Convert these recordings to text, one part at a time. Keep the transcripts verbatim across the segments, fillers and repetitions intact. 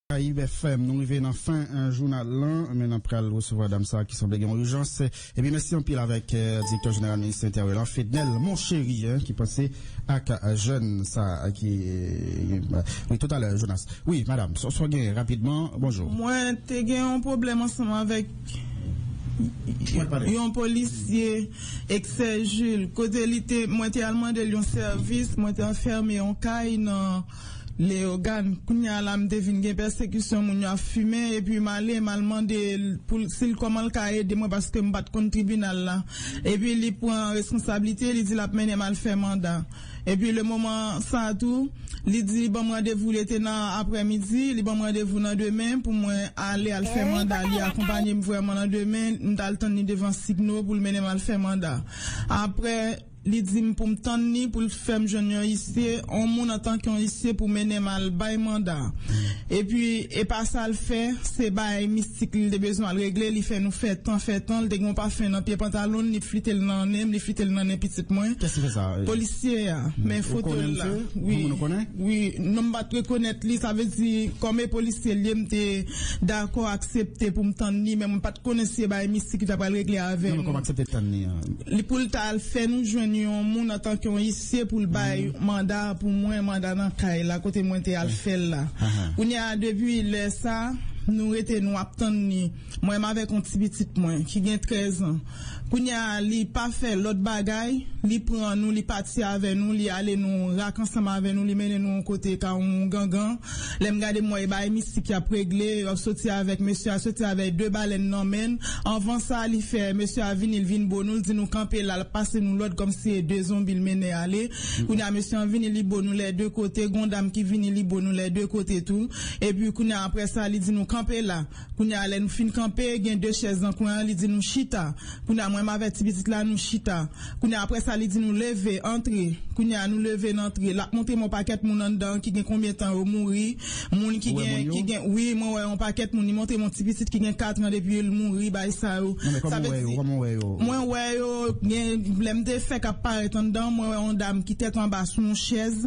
Caraïbes F M, nou rive nan fen, eh, jounal lan, men n ap pral resevwa dam sa ki sanble gen yon ijans. Epi mèsi anpil avèk, eh, direktè jeneral Ministè Enteryè lan, Fednel Monchery, eh, ki panse ak, eh, jèn sa, eh, ki, eh, wi, toutalè, Jonas. Wi, madanm, sa, sa w gen rapidman, bonjou. Mwen te gen yon pwoblèm ansanm avèk yon polisye, Excès Jules, kote li te, mwen te al mande l yon sèvis, mwen te anfèmen yon kay nan Leyogàn. Kounye a la, m te vin gen pèsekisyon, moun yo ap fimen, epi m ale, m al mande l pou l, si l, kòman l ka ede mwen, paske m pa t konn tribinal la. Epi li pran responsablite, li di l ap mennen m al fè manda. Epi le moman sa tou, li di li ban m randevou, li te nan aprèmidi, li ban m randevou nan demen pou mwen ale al fè manda. Li akonpanye m vrèman nan demen, m t al tann li devan Signo pou l mennen m al fè manda. Apre, li di m pou m tann li, pou l fè m jwenn yon isye, yon moun antanke yon isye pou mennen m al bay manda. Epi, e pa sa l fè, se bagay mistik li te bezwen al regle, li fè nou fè tan, fè tan, li te gen yon pafen nan pye pantalon l, li flite l nan nen m, li flite l nan nen pitit mwen. Kiyès ki fè sa? Polisye a, men foto l la. Wi. Wi, non, m pa t rekonèt li, sa vle di, kòm e polisye l ye, m te dakò aksepte pou m tann li, men mwen pa t konnen si e bagay mistik li t ap pral regle avè m. Non, men kòm aksepte tann li an. Li pou l ta al fè nou jwenn yon moun antanke yon isye pou l bay manda pou mwen, manda nan kay la, kote mwen te al fè l la. Kounye a, depi lè sa, nou rete, nou ap tann li. Mwen menm avèk yon ti pitit mwen ki gen trèz an. Kounye a, li pa fè lòt bagay, li pran nou, li pati avè nou, li ale nan rak ansanm avè nou, li mennen nou yon kote ka yon gangan. Lè m gade, m wè e bagay mistik y ap regle, yo ap soti avèk mesye a, soti avèk de balèn nan men l. Anvan sa, li fè mesye a vini, li vin bo nou, li di nou kanpe la, l ap pase nou lòd kòmsi e de zonbi l mennen ale. Kounye a, mesye an vini, li bo nou lè de kote, gon dam ki vini, li bo nou lè de kote tou. Epi kounye a, apre sa, li di nou kanpe la. Kounye a, lè nou fin kanpe, gen de chèz nan kwen an, li di nou chita. Kounye a, mwen m avèk ti pitit la, nou chita. Kounye a, apre sa, li di nou leve, antre. Kounye a, nou leve, n antre. L ap montre m yon pakèt moun anndan ki gen konbyen tan yo mouri. Moun ki gen, ki gen, wi, mwen wè yon pakèt moun. Li montre m yon ti pitit ki gen kat an depi l mouri, bay sa yo. Non, men kòman w wè yo? Kòman w wè yo? Mwen wè yo, gen, lè m te fèk ap parèt anndan, mwen wè yon dam ki tèt anba sou yon chèz.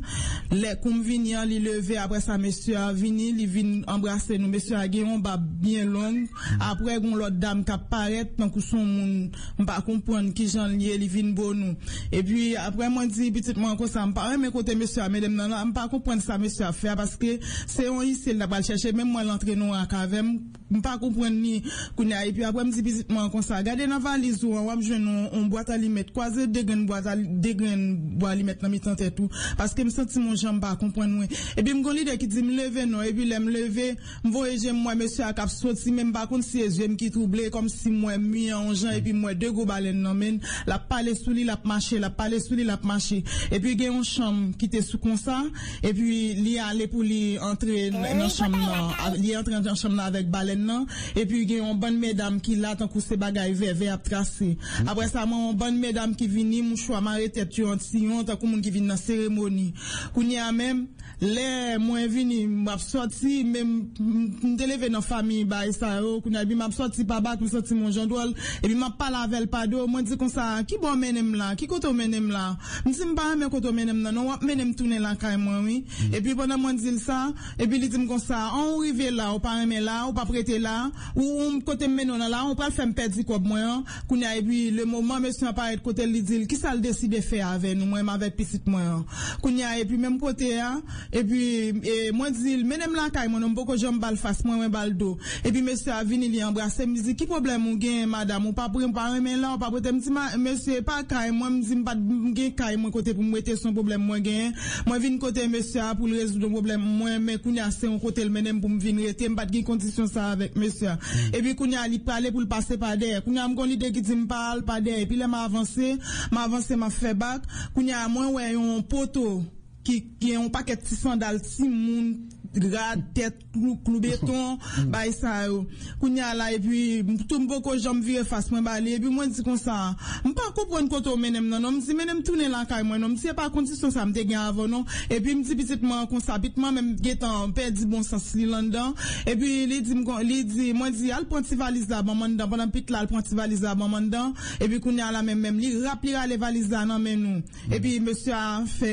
Lè kou m vini an, li leve, apre sa, mesye a vini, li vin anbrase nou. Mesye a gen yon bab byen long. Apre, gen yon lòt dam k ap parèt, tankou se yon moun, m pa konprann kijan l ye, li vin bo nou. Epi, apre, mwen di pitit mwen konsa, m pa renmen kote mesye a mennen m nan, m pa konprann sa mesye a fè a, paske se yon isye l ta pral chèche, menm mwen l antre nan rak avè m, m pa konprann li. Kounye a, epi apre, m di pitit mwen konsa, gade nan valiz ou an, w ap jwenn yon, yon bwat alimèt, kwaze de grenn bwat ali-, de grenn bwa alimèt nan mitan tèt ou, paske m santi m yon jan m pa konprann mwen. Epi m gon lide ki di m leve non, epi lè m leve, m voye je m wè mesye a k ap soti, men m pa konn si e zye m ki twouble, kòmsi m wè mi an yon jan, epi m wè de gwo balèn nan men l, l ap pale sou li, l ap mache, l ap pale sou li, l ap mache. Epi gen yon chanm ki te sou konsa, epi li ale pou li antre n-, nan chanm nan, a-, li antre nan chanm nan avèk balèn nan, epi gen yon bann medam ki la tankou se bagay vèvè ap trase. Apre sa, mwen yon bann medam ki vini, mouchwa mare tèt yo an tiyon, tankou moun ki vin nan seremoni. Kounye a menm, lè mwen vini, m ap sòti, men m, m, m te leve nan fanmi bagay sa yo, kounye a, epi m ap sòti pa bak, m santi m yon jan dwòl, epi m ap pale avè l pa do, mwen di konsa, ki bò w mennen m la? Ki kote w mennen m la? M di, m pa renmen kote w mennen m nan, non, w ap mennen m tounen lakay mwen, wi. Epi pandan mwen di l sa, epi li di m konsa, an, ou rive la, ou pa renmen la, ou p ap rete la, ou, ou kote m mennen w nan la, ou pral fè m pèdi kòb mwen an. Kounye a, epi le moman mesye an parèt kote l, li di l, kisa l deside fè avè nou, mwen menm avèk pitit mwen an. Kounye a, epi menm kote a, epi, e, mwen di l, mennen m lakay mwen, non, m poko janm ba l fas, mwen, mwen ba l do. Epi mesye a vini, li anbrase m, li di, ki pwoblèm ou genyen, madanm? Ou pa pre-, ou pa renmen la, ou pa prete? M di, ma-, mesye, e pa kay mwen, m di, m pa t, m gen kay mwen kote pou m rete, se yon pwoblèm mwen genyen. Mwen vin kote mesye a pou l rezoud yon pwoblèm mwen, men kounye a se yon kote l mennen m pou m vin rete, m pa t gen kondisyon sa avèk mesye a. Epi kounye a, li prale pou l pase pa dèyè. Kounye a, m gon lide ki di m pa al pa dèyè. Epi lè m avanse, m avanse, m ap fè bak. Kounye a, mwen wè yon poto ki gen yon pakèt ti sandal timoun, rad, tèt, klou, klou beton, bay sa yo. Kounye a la, epi m tou m poko janm vire fas mwen ba li. Epi mwen di konsa, m pa konprann kote w mennen m nan, non. M di, mennen m tounen lakay mwen, non. M di, se pa kondisyon sa m te gen avè w, non. Epi m di pitit mwen an konsa, pitit mwen menm gentan pèdi bon sans li anndan. Epi li di m kon-, li di, mwen di, al pran ti valiz la ban m anndan. Pandan pitit la al pran ti valiz la ban m anndan. Epi kounye a la menm, menm li rap, li rale valiz la nan men nou. Epi mesye a fè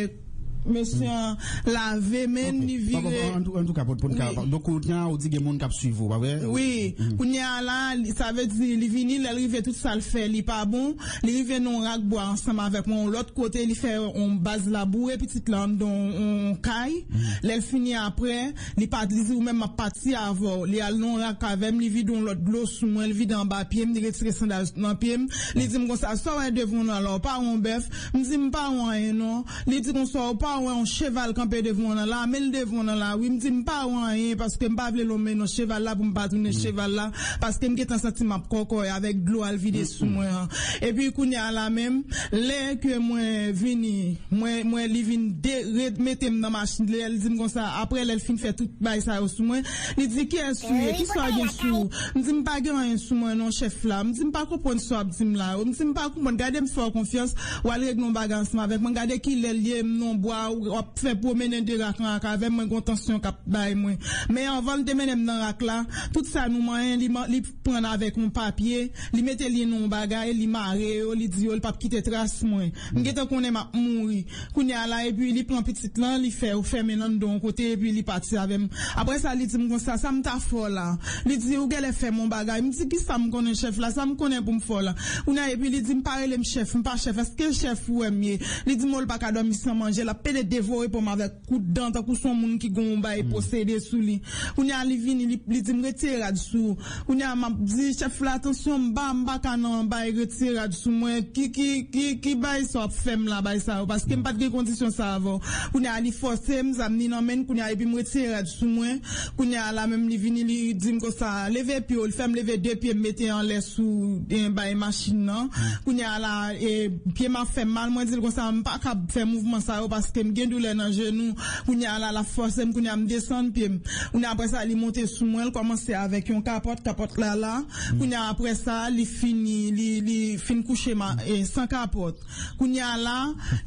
Mesye an lave men li vire. Antouka, pou n ka. Donk, kounye a, ou di gen moun k ap swiv ou, pa vre? Wi, kounye a la, sa vle di, li vini, lè l rive, tout sa l fè, li pa bon. Li rive nan yon rak bwa ansanm avèk mwen, yon lòt kote, li fè yon baz laboure pitit la anndan yon kay. Lè l fini apre, li pa, li di, ou menm, m ap pati avè w. Li al nan yon rak avè m, li vide yon lòt dlo sou mwen, li vide anba pye m, li retire sandal nan pye m. Li di m konsa, sa w wè devan w nan la, ou pa wè yon bèf? M di, m pa wè anyen non. Li di konsa, ou pa wè yon cheval kanpe devan w nan la, men l devan w nan la, wi. M di, m pa wè anyen, paske m pa vle lonmen nan cheval la pou m pa tounen cheval la, paske m gentan santi m ap kòkòy avèk dlo a l vide sou mwen an. Epi kounye a la menm, lè ke mwen vini, mwen, mwen, li vin de, remete m nan machin, lè l di m konsa, apre lè l fin fè tout bagay sa yo sou mwen, li di, kiyès ou ye? Kisa w gen sou ou? M di, m pa gen anyen sou mwen non, chèf la. M di, m pa konprann sa w ap di m la yo. M di, m pa konprann. Gade m fè w konfyans, w al regle yon bagay ansanm avèk mwen. Gade kilè l ye, m nan bwa, w ap fè pwomennen de rak an rak avè m, mwen gen yon tansyon k ap bay mwen. Men anvan l te mennen m nan rak la, tout sa nou manyen, li, man- li pran avèk yon papye, li mete li nan yon bagay, li mare yo, li di yo, li p ap kite tras mwen. M gentan konnen m ap mouri. Kounye a la, epi li pran pitit lan, li fè yo fèmen l anndan yon kote, epi li pati avè m. Apre sa, li di m konsa, sa m ta fè w la? Li di, ou genlè fè m yon bagay. M di, kisa m konnen chèf la? Sa m konnen pou m fè w la? Kounye a, epi li di m pa rele m chèf, m pa chèf. Èske chèf ou wè m ye? Li di m, o, l pa ka dòmi san manje, l ap pede devore pòm avèk kout dan, tankou se yon moun ki gen yon bagay posede sou li. Kounye a, li vini, li, li di m, retire rad sou ou. Kounye a, m ap di, chèf la, atansyon, m pa, m pa ka nan bay retire rad sou mwen. Ki, ki, ki, ki bay sa w ap fè m la, bay sa yo, paske m pa t gen kondisyon sa avè w. Kounye a, li fòse m, zam ni nan men l, kounye a, epi m retire rad sou mwen. Kounye a, la menm, li vini, li di m konsa, leve pye w, li fè m leve de pye m mete anlè sou, e, bay machin nan. Kounye a, la, e, pye m ap fè m mal, mwen di l konsa, m pa kab fè mouvman sa yo, paske m gen doulè nan jenou. Kounye a, la, l ap fòse m, kounye a, m desann pye m. Kounye a, apre sa, li monte sou mwen, l kòmanse avèk yon kapòt, kapòt la, la. Kounye a, apre sa, li fini, li, li fin kouche m a, e, san kapòt. Kounye a la,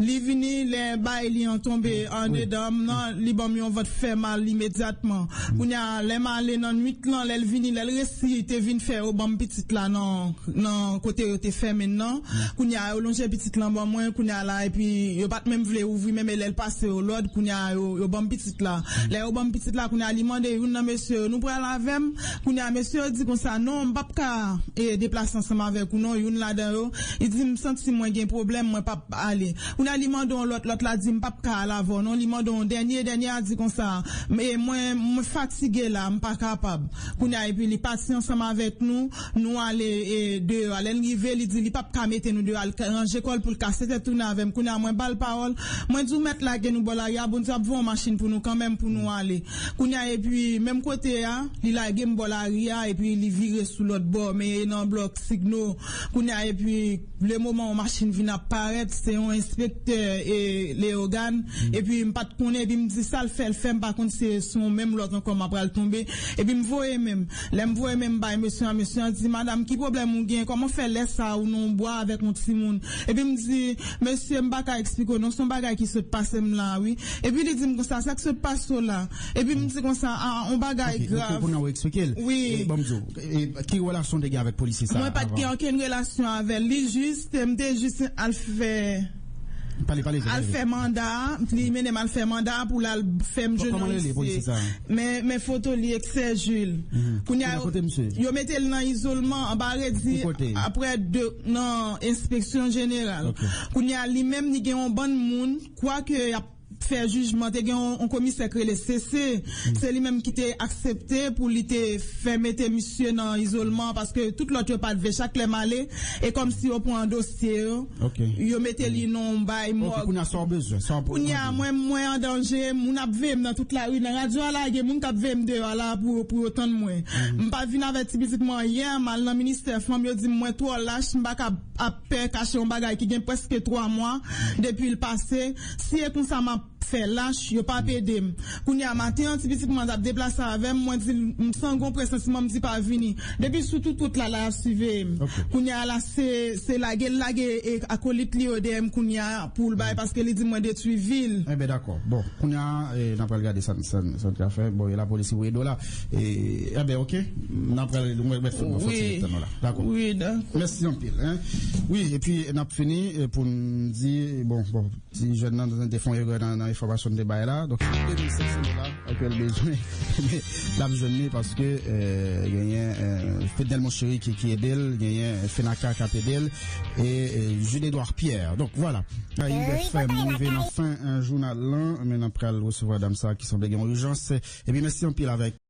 li vini, lè bay li an tonbe andedan m nan, li ban m yon vant fè mal imedyatman. Kounye a, lè m ale nan nwit lan, lè l vini, lè l resi te vin fè yo ban m pitit la nan, nan kote yo te fèmen l nan. Kounye a, yo lonje pitit lan ban mwen, kounye a la, epi yo pa t menm vle ouvri, men, men lè l pase yo lòd, kounye a, yo, yo ban m pitit la. Lè yo ban m pitit la, kounye a, li mande youn nan mesye yo, nou pral avè m? Kounye a, mesye yo di konsa, non, m p ap ka, e, deplase ansanm avèk ou, non, youn ladan yo. Li di, m santi mwen gen pwoblèm, mwen p ap ale. Kounye a, li mande yon lòt, lòt la di, m p ap ka al avè w, non. Li mande yon dènye, dènye a di konsa, men mwen, mwen fatige la, m pa kapab. Kounye a, epi li pati ansanm avèk nou, nou ale, e, deyò a. Lè n rive, li di, li p ap ka mete nou deyò a, l ka ranje kò l pou l ka sete tounen avè m. Kounye a, mwen ba l pawòl, mwen di, ou mèt lage nou bò lari a, Bondye ap voye yon machin pou nou kanmenm, pou nou ale. Kounye a, epi, menm kote a, li lage m bò lari a, epi li vire sou lòt bò, men e nan blòk Signo. Kounye a, epi, le moman yon machin vin ap parèt, se yon enspektè, e, Leyogàn. Epi, m pa t konnen, epi m di, sa l fè, l fè, m pa konn si se yon menm lòt ankò m ap pral tonbe. Epi, m voye men m. Lè m voye men m bay mesye an, mesye an di, madanm, ki pwoblèm ou gen? Kòman fè lè sa a ou nan yon bwa avèk yon timoun? Epi, m di, mesye, m pa ka eksplike w, non, se yon bagay ki sot pase m la, wi. Epi, li di m konsa, sa k sot pase w la? Epi m di konsa, a, yon bagay grav. Ok, ok, kounye a ou eksplike l. Wi. E, ban m di w, e, ki relasyon w te gen avèk polisye sa a avan? Mwen pa t gen okenn relasyon avè l. Li jis, m te jis al fè, pale, pale, al fè manda, li mennen m al fè manda pou l al fè m jwenn yon mesye. Kòman l rele, polisye sa a? Men, men foto li, Excès Jules. Kounye a, yo mete l nan izolman, anba redi, apre de, nan enspeksyon jeneral. Ok. Kounye a, li menm, li gen yon bann moun, kwake y ap fè jijman, te gen yon, yon komisè k rele Sese. Se li menm ki te aksepte pou li te fè mete misye nan izolman, paske tout lòt yo pa t vle, chak lè m ale, e kòmsi yo pran dosye yo, yo mete li nan yon bay mòg. Ok, kounye a, sa w bezwen, sa w ap mande? Kounye a, mwen, mwen an danje, moun ap veye m nan tout lari, nan radyo a la, gen moun k ap veye m deyò a la pou, pou yo tann mwen. M pa vin avèti pitit mwen yè, m al nan ministè fanm, yo di m mwen twò lach, m pa ka ap pè kache yon bagay ki gen prèske twa mwa depi l pase. Si e konsa m ap fè lach, yo p ap ede m. Kounye a maten an, ti pitit mwen t ap deplase avè m, mwen di l, m santi yon presantiman, m di pa vini. Depi sou tout wout la, la y ap siveye m. Ok. Kounye a la, se, se lage l lage, e, akolit li yo dèyè m kounye a pou l bay, paske li di mwen detwi vi l. Enben, dakò. Bon, kounye a, e, n ap pral gade sa, sa, sa n ka fè. Bon, e lapolis ki voye do la. E, enben, ok. N ap pral, mwen, mwen, mwen soti nan tan nou la. Dakò. Wi, dakò. Mèsi anpil, en. Wi, epi n ap fini, e, pou n di, bon, bon, ti jèn nan te fè yon erè nan, nan enfòmasyon n te bay la. Donk, se de mil senk san dola ke l bezwen. Men l ap jwenn li paske euh, genyen euh, Fednel Monchery ki, ki ede l, genyen Fenaka k ap ede l, e euh, Jude Edouard Pierre. Donk, vwala. Ayid F M, nou rive nan fen euh, jounal lan, men n ap pral resevwa dam sa ki sanble gen yon ijans. Epi mèsi anpil avèk